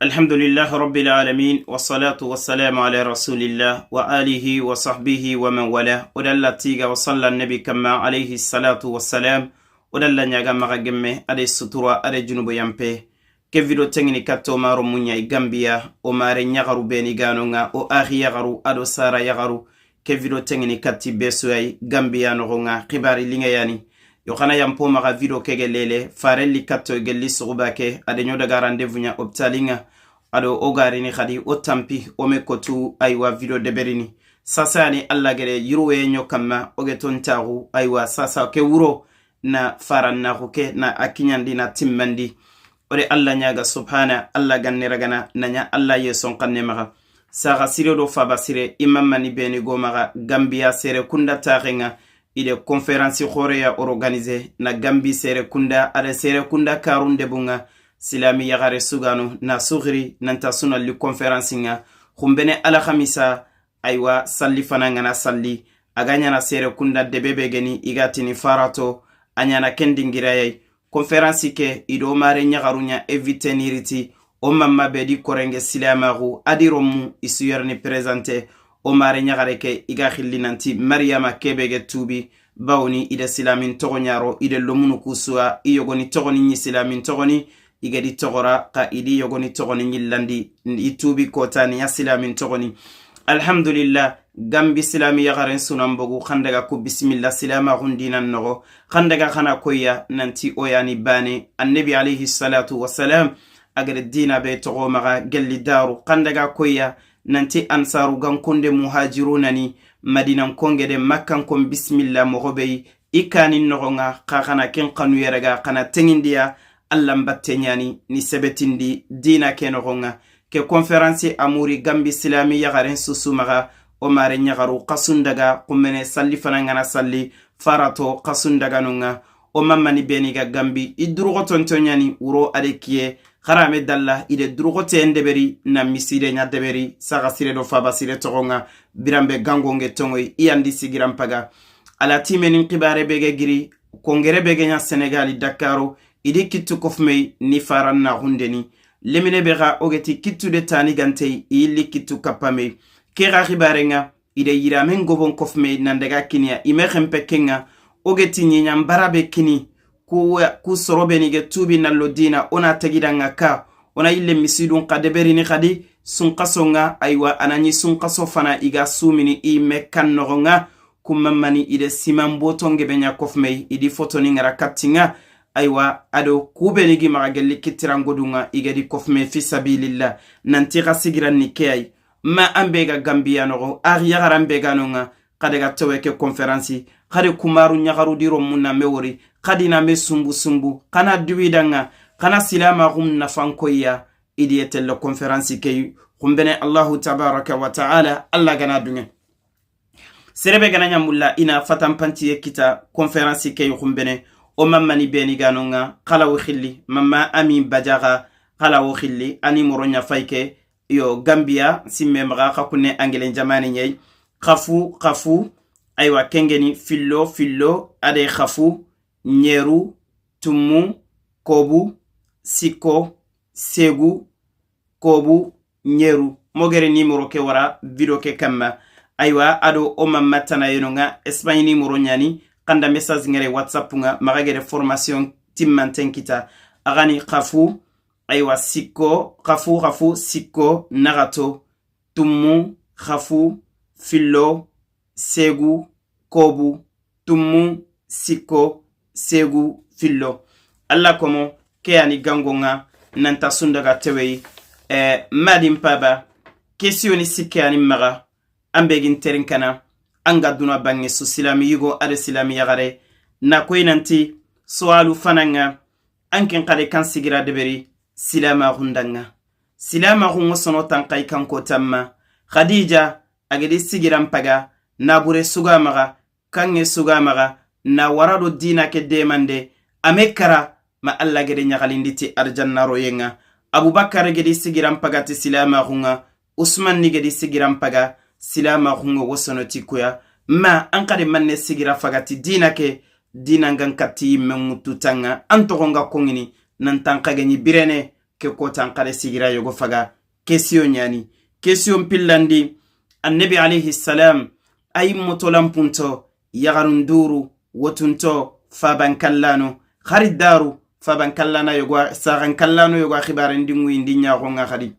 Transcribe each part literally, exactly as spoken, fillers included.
الحمد لله رب العالمين، والصلاة والسلام على رسول الله وآله وصحبه ومن والاه. O da Alla tiiga, وصلى النبي كما عليه الصلاة والسلام. O da Alla ɲaaga maxa gemme, a do sutura, a do junubo yanpe. Ke video teŋini katta o maaro muɲa i Gambiya, o maare ɲaxaru be ni ga no ŋa, o axi yaxaru, a do saara yaxaru. Ke video teŋini katti be su ya yi Gambiya noxo ŋa, xibaari liŋe ya ni. Yo xa na yanpo maxa video ke ga lele, fare li katto gelli suxuba ke, a do ɲo daga rendez-vous ɲa hôpital ŋa. A do o ga ri ni xadi, o tanpi, o me kotu, aywa, video deberini. Sasa ni Alla gere yiruwe ɲo kamma, o ge ton taxu, aywa, sasa ke wuro, na farannaxu ke, na a kiɲandi, na timmandi. O de Alla ɲaaga subhana, Alla ga ne ragana, na ɲa Alla ye son xanne maxa. Saxa sire do faba sire, i ma mani be ni go maxa, Gambiya sere kunda taxe ŋa, i de conférence xoore ya organiser, na Gambi sere kunda, a de sere kunda karun debu ŋa, silaami yaxare su ga no, na suxiri, nan ta su na li conférence ŋa, xunbene alxamisa, aywa, salli fana ŋa na salli, a ga ɲaana sere kunda debe be ga ni, i ga tini farato, a ɲaana ken dingira ya yi. Conférence ke, i do maare ɲaxaru ɲa invité ni riti, o mamma be di korenge silaamaxu, a di romu, i su yere ni présenter, o maare ɲaxare ke, i ga xilli nanti Mariyama ke be ga tuubi, bawoni i de silaamin toxo ɲa ro, i de lomunu ku su ya, i yogoni toxoni ɲi silaamin toxoni, i ga di toxora, xa i di yogoni toxoni ɲillandi, i tuubi kota ni ya silaamin toxoni. Alhamdulillah, Gambi silaami yaxaren su na n bogu, xa n daga ku bisimilla silaamaxun diinan noxo, xa n daga xa na koyi ya nanti o ya ni baane, Annabi alayhi salatu wassalam, a ga da diina be toxo maxa gelli daaru, xa n daga koyi ya nanti ansaaru gankunde muhajiruna ni, Madiinanko n ge de Makkanko n bisimilla moxo be yi, i kaani noxo ŋa, xa xa na ken xanu yere ga, xa na teŋindi ya, Alla n batte ɲa ni, ni sebetindi diina ke noxo ŋa. Ke conférence a muri Gambi silaami yaxaren su su maxa, o maare ɲaxaru xa su n daga, xunbene salli fana ŋa na salli, farato xa su n daga no ŋa, o mamani be ni ga Gambi, i duruxotonto ɲa ni wuro a de kiye, xarame dalla, i de duruxote n deberi, na miside ɲa deberi, saxa sire do faba sire toxo ŋa, biranbe gango n ge toŋoyi, i ya n di sigiran paga. Ala timenin xibaare be ga giri, kongere be ga ɲa Senegali, Dakaro, i di kittu kofumey ni farannaxunde ni. Lemine be xa o ga ti kittu de tani gantey, i yilli kittu kappamey. Ke xa xibaare ŋa, i de yiramen gobon kofumey nan daga kini ya, i me xenpe ke ŋa, o ga ti ɲiɲan bara be kini, ku, ku soro be ni ga tuubi na lo diina, o na tegi da ŋa ka, o na yille misidun xa deberini xadi, sunxaso ŋa, aywa, a na ɲi sunxaso fana i ga sumini i me kan noxo ŋa, ku mamani i de siman boto n ge be ɲa kofumey, i di fotoni ŋara katti ŋa, aywa, a do ku be ni gi maxa gelli kittirangodun ŋa, i ga di kofume fi sabilillah, nanti xa sigiran ni ke ya yi. Ma an be ga Gambiya noxo, a yaxaran be ga no ŋa, xa daga towe ke conférence, xa de kumaru ɲaxaru di romu na me wori, xa di na me sumbu sumbu, xa na duwi da ŋa, xa na silaamaxun nafan koyi ya, i di ye telle conférence ke yi, xunbene Allahu tabaraka wa taala, Alla ga na duŋe. Sere be ga na ɲa mulla, i na fatanpantiye kita conférence ke yi xunbene, o mamani be ni ga no ŋa, xa la wo xilli, mamma Amin Bajaxa, xa la wo xilli, a ni moro ɲa fay ke, yo, Gambiya, simme maxa, xa kunne Angelen jamaane ɲa yi, xafu, xafu, aywa, ke n ge ni fillo, fillo, a de xafu, ɲeru, tummu, kobu, sikko, segu, kobu, ɲeru. Mogere nimero ke wara video ke kamma. Aywa, a do o mamma tana yeno ŋa, Espagne nimero ɲa ni, xa n da message ŋere WhatsApp ŋa, maxa gere formation timmanten kita. A ga ni xafu, aywa, sikko, xafu, xafu, sikko, naxato, tummu, xafu, fillo, segu, kobu, tummu, sikko, segu, fillo. Alla komo, ke ya ni gango ŋa, nan ta su n daga tewe yi. Eh, madin paba, question ni sikke ya ni maxa, an be gin terinkana, an ga duna banŋe su silaami yigo, a do silaami yaxare, na koyi nanti, suwalu fana ŋa, an ken xa de kan sigira deberi, silaamaxun da ŋa. Silaamaxun ŋo sono tanxay kanko tamma, Xadija, a ga di sigiran paga, nabure su ga maxa, kanŋe su ga maxa, na wara do diina ke demande, a me kara, ma Alla gede ɲaxalindi ti arjanna roye ŋa. Abubakar gedi sigiran paga ti silaamaxu ŋa, Usman ni gedi sigiran paga, silaamaxu ŋa wo sono ti kuya. Ma an xadi manne sigira faga ti diina ke, diina ŋa n katti yimme ŋuttu tanŋa, an toxo ŋa koŋini, nan tanxa ge ɲi birene, Ke kotan xare sigira yogo faga. Kesiyo ɲani. Kesiyon pillandi, annabi alayhi salam, a yi motolanpunto, yaxarun duru, wotunto, faban kallano, xari daru, faban kallana yogo, saxan kallano yogo a xibaren di ŋuyindi ɲaxo ŋa xadi.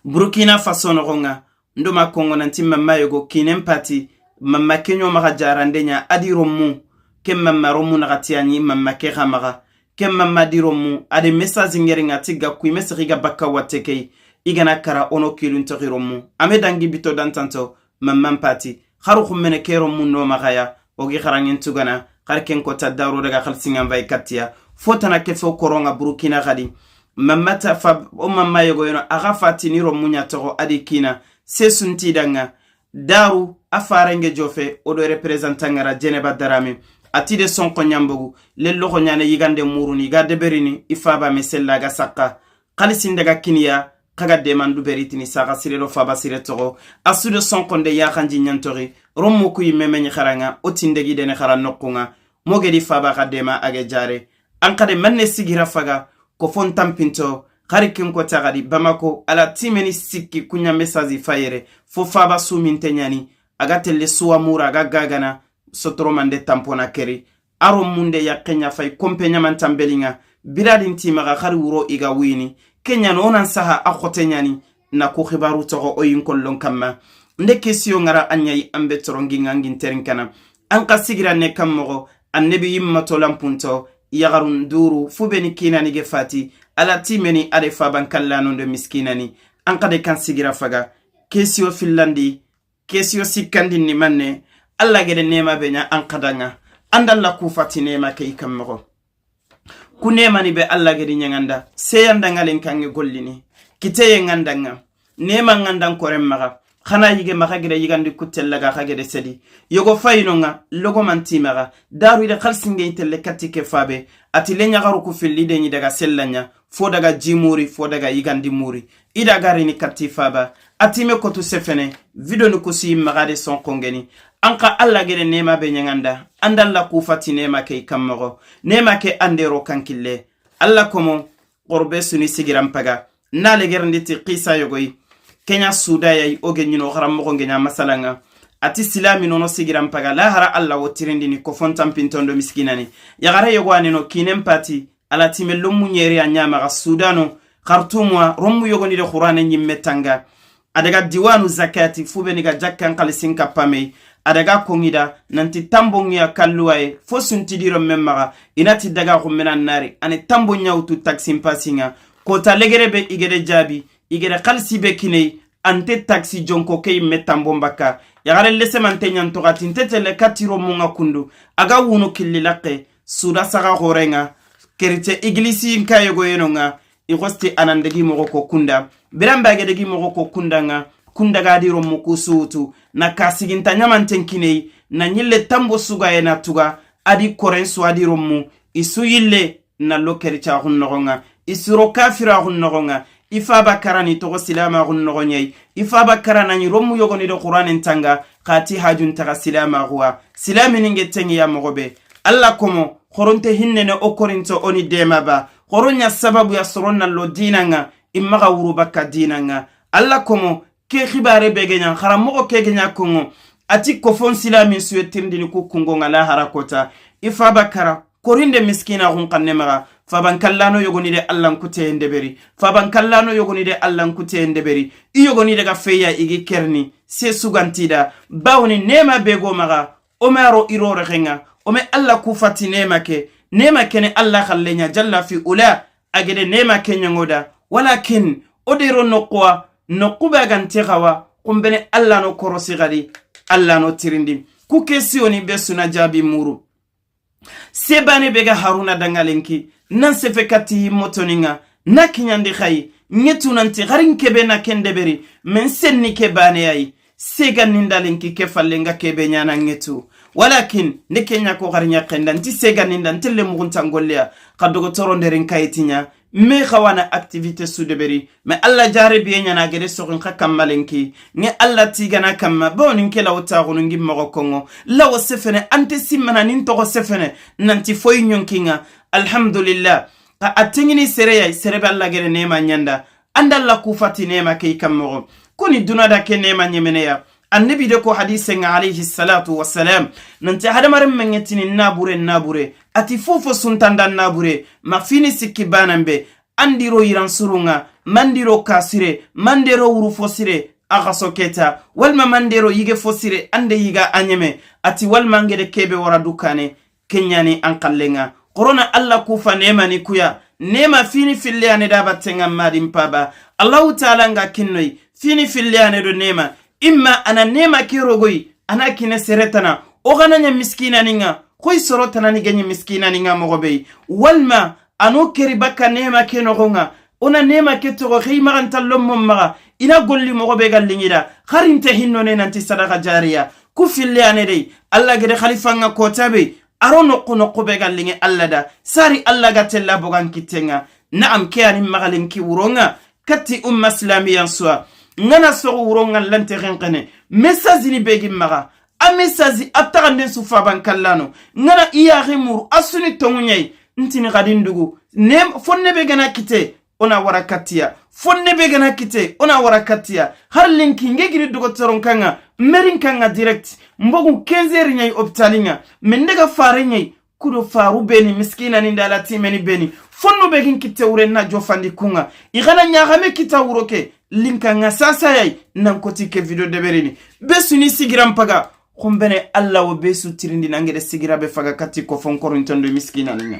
Burkina Faso noxo ŋa, ndo ma kongo nanti mamma yogo kinen pati, mamma keɲo maxa jarande ɲa, a di rommu, ke mamma rommu naxati a ɲi, mamma ke xa maxa, ke mamma di rommu, a de message ŋeri ŋa ti ga kuime sexi ga bakka watte key, i gana kara ono kilun toxi rommu, a me dangi bito dantanto, mamman pati, xaru xummene ke rommu no maxa ya, o gi xaranŋen tugana, xari ken kota daro daga xalisiŋan vay kattiya, fo tana ke fo koronŋa Burkina xadi, mamma ta fa, o mamma yogo yeno, a xa fatini rommu ɲa toxo a di kina, se sunti danŋa, daru, a farenge jofe, o do représentant ŋa ra Jeneba Darame, a ti de sonko ɲambogu, lelloxo ɲane yigande muruni, ga deberini, i faba me sella ga sakka, xalisin daga kiniya, xa ga demandu beritini saxa sire do faba sire toxo, a su do sonkonde yaxanji ɲantoxi, rommu ku yimme me ɲi xaranŋa, o tindegi dene xara noxunŋa, mogedi faba xa dema a ge jare. An xade manne sigira faga, ko fon tampinto, xari ken kota xadi, Bamako, ala timeni sikki kuɲa message fayere, fo faba suminte ɲani, a ga telle suwa mura, a ga gagana, sotoromande tampona keri, a rommunde yaqqe ɲa fay, konpe ɲamantan belinŋa, biradin ti maxa xari wuro i ga wuyini, ke ɲa no nan saha a xote ɲani, na ku xibaru toxo o yin kollon kamma. Nde kesiyo ŋara a ɲayi an be torongi ŋa ngin terin kana. An xa sigira ne kan moxo, annabi yimma to lanpunto, yaxarun duru, fu beni kinani ge fati, ala timeni a de faban kallano ndo miskinani. An xa de kan sigira faga, kesiyo fillandi, kesiyo sikkandin ni manne, Alla gede nema be ɲa an xadanŋa, an da Alla ku fati nema ke i kan moxo. Ku nemani be Alla gedi ɲaŋanda, seyanda ŋalen kanŋe gollini, kiteye ŋandanŋa, nema ŋandan koren maxa, xana yige maxa gede yigandi kuttella ga xa gede sedi, yogo fayinonŋa, logomanti maxa, daru ide xalsingey telle katti ke fabe, ati le ɲaxaru ku filli de ɲi daga sella ɲa, fo daga ji muri, fo daga yigandi muri. I da garini katti faba. A time kotu sefene, vidoni kusi maxa de sonko ngeni. An xa Alla gede nema be ɲaŋanda, an da Alla ku fati nema ke i kan moxo. Nema ke an de ro kan kille. Alla komo, xorbe suni sigiran paga. Na le gerndi ti xisa yogoyi. Ke ɲa suda yayi o ge ɲino xaran moxo nge ɲa masalanŋa. A ti silami nono sigiran paga. Lahara Alla wo tirindini ko fon tampintondo miskinani. Yaxare yogo aneno kinen pati. Ala time lomu ɲeri a ɲamaxa Sudano, Khartoum wa, rommu yogoni de Qur'ane ɲimme tanga. A daga diwanu zakati, fu beni ga jakkan xalisin kappa me. A daga koŋida, nanti tambo ŋiya kalluwaye, fo sunti diro me maxa, i na ti daga xummena nari, a ni tambo ɲawtu taxi mpasinŋa. Kota legere be i gede jaabi, i gede xalisi be kiney, ante taxi jonko ke yimme tambo mbakka. Yaxare lesemante ɲantoxati, nte tele katiro munŋa kundu, a ga wunu killi laxe, Suda saxa xorenŋa, kerite igilisi nka yogo yenonŋa, i xosti a nan degi moxo ko kunda. Biranbe a ge degi moxo ko kundanŋa, kunda ga di rommu ku suutu, na ka siginta ɲamanten kiney, na ɲille tambo sugaye na tuga, a di koren su a di rommu, i su yille, na lo keritaxun noxonŋa, i suro kafiraxun noxonŋa, i faba karani toxo silamaxun noxoɲey, i faba karanaɲi rommu yogoni do Qur'anen tanga, xa ti hajun taxa silamaxuwa, silamini nge tenŋiya moxo be. Alla komo, xoronte hinnene o korinto o ni dema ba, xoroɲa sababu ya soron na lo dinanŋa, i maxa wuru bakka dinanŋa. Alla komo, ke xibare be ge ɲa, xara moxo ke ge ɲa konŋo, a ti kofon silamin suye tirindini ku kungonŋa lahara kota, i faba kara, korinde miskinaxun xanne maxa, faban kallano yogoni de Allan kuteye ndeberi, faban kallano yogoni de Allan kuteye ndeberi, i yogoni daga feya i gi kerni, se sugantida, bawoni nema be go maxa, o me aro iro rexenŋa, o me Alla ku fati nema ke, nema kene Alla xalleɲa jalla fi ula, a gede nema ke ɲaŋoda, walakin, o dero noxuwa, noxu be a gante xawa, xumbene Alla no korosi xadi, Alla no tirindi. Ku ke siyoni be suna jaabi muru. Sebane be ga Haruna danŋa lenki, nan sefe katti motoninŋa, na kiɲandi xayi, ŋetu nanti xarin kebe na ken deberi, men senni ke bane yayi, seganinda lenki ke falle nga kebe ɲana ŋetu. Walakin, nde ke ɲa ko xari ɲaxenda, nti seganinda, ntelle muxuntan golleya, xa dogotoro nderin kayiti ɲa, me xawana activité su deberi, mais Alla jare biye ɲana gede soxin xa kammalenki, nge Alla tigana kamma, bawoni nke lawo taxunu ngi moxo konŋo, lawo sefene, ante simmana nin toxo sefene, nanti foyi ɲonkinŋa, alhamdulillah, Xa a teŋini sere ya yi, sere be Alla gere neema ɲa an da, an da Alla kufa ti neema ke i kan moxo. Kuni duna da ke neema ɲemene ya. Annabi de ko hadise ŋa, alayhi salatu wassalam, nanti hadamaren meŋetini nabure, nabure, a ti fofo suntanda nabure, ma fini sikki banan be, an di ro yiran surun ŋa, ma an di ro kasire, ma an de ro wuru fo sire, a xaso keta, walma ma an de ro yige fo sire, an de yiga a ɲeme, a ti walma an gede kebe wara dukane, ke ɲa ni an xallen ŋa. Xorona Alla kufa neema ni ku ya, neema fini filleyane da batten ŋa ma di n paba. Allahu Taala ŋa kinnoyi, fini filleyane do neema. Imma a na neema ke rogoyi, a na kine sere tana, o ga na ɲa miskinanin ŋa, xoyi soro tana ni ga ɲi miskinanin ŋa moxo be yi. Walma, a no keri bakka neema ke noxon ŋa, o na neema ke toxo xeyi maxa nta lommo maxa, i na golli moxo be ga liŋi da, xari nte hinno ne nanti sadaxa jariya. Ku filleyane de yi, Alla gede xalifan ŋa kota be, a ro noqu noqu be ga liŋi Alla da, sari Alla ga tella bogan kitten ŋa. Naam, ke ya ni maxa lenki wuron ŋa, katti umma silamiyan su wa. N ga na soxo wuron ŋa lante xenxene, message ni be gi maxa, a message a taxanden su faban kallano. N ga na i yaxe muru, a su ni toŋu ɲa yi, n ti ni xadi n dugu. Ne, fonne be ga na kite, o na wara kattiya. Fonne be ga na kite, o na wara kattiya. Hari lenki, n ge giri dogotoron kan ŋa, merin kan ŋa direct. N bogu quinze heures ɲa yi hôpital ŋa. Me n daga fare ɲa yi, kudo faru be ni, miskinanin da la timeni be ni. Fonnu be gi n kitte wure na jofandi ku ŋa. I ga na ɲaxame kita wuro ke, linka ŋa sasa ya yi, nan koti ke video deberini. Be su ni sigiran paga, xunbene Alla wo be su tirindi na n gede sigira be faga katti ko fon korintondo miskinanin ŋa.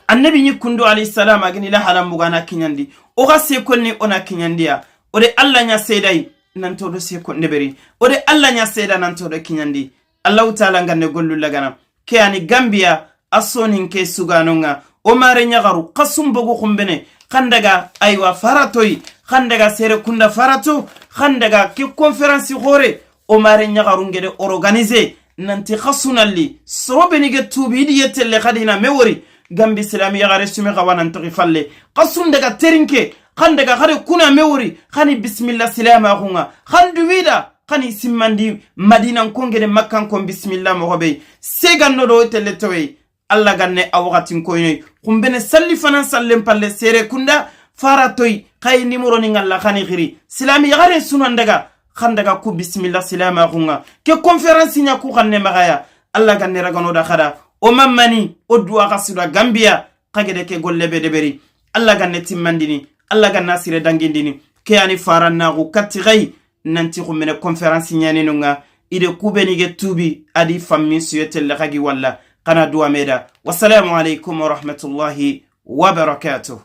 Annabi ɲi kundu alayhi salam, a ga ni la halan buga na kiɲandi. O ga se konni o na kiɲandiya. O de Alla ɲa seedayi, nan to do se konne beri. O de Alla ɲa seeda nan to do kiɲandi. Allahu Taala n ga ne gollu lagana. Ke ya ni Gambia, a soninke suganon ŋa. O mare ɲaxaru, xasun bogu xunbene. Xan daga, aywa, faratoyi. Xan daga sere kunda farato. Xan daga ke conférence xore. O mare ɲaxarun gede organiser nanti xasu na li. Soro be ni ge tuubi, i di ye telle xadi na me wori. Gambi silami yaxare sume xawa nan toxi falle. Xasun daga terinke, xan daga xade kuna me wori, xani bisimilla silamaxun ŋa. Xan duwida, xani simmandi Madina n kon gede Makka n kon bisimilla moxo be. Seganno do telle towe. Alla ga ne a waxatin koynoy. Xunbene salli fana sallen palle sere kunda, faratoy, xayi nimoro ni ŋalla xani xiri. Silami yaxaren sunan daga, xan daga ku bisimilla silamaxun ŋa. Ke conférence ɲa ku xanne maxaya. Alla ga ne ragano da xada. O mamani, o duwa xasuda Gambia, xa gede ke golle be deberi. Alla ga ne timmandini, Alla ga na sire dangindini. Ke ya ni farannaxu katti xayi. Nanti xunbene conférence ɲaninun ŋa, i de ku be ni ge tuubi, a di fammi suye telle xa gi walla, xana duwa me da. Wassalamu alaikum warahmatullahi wabarakatuh.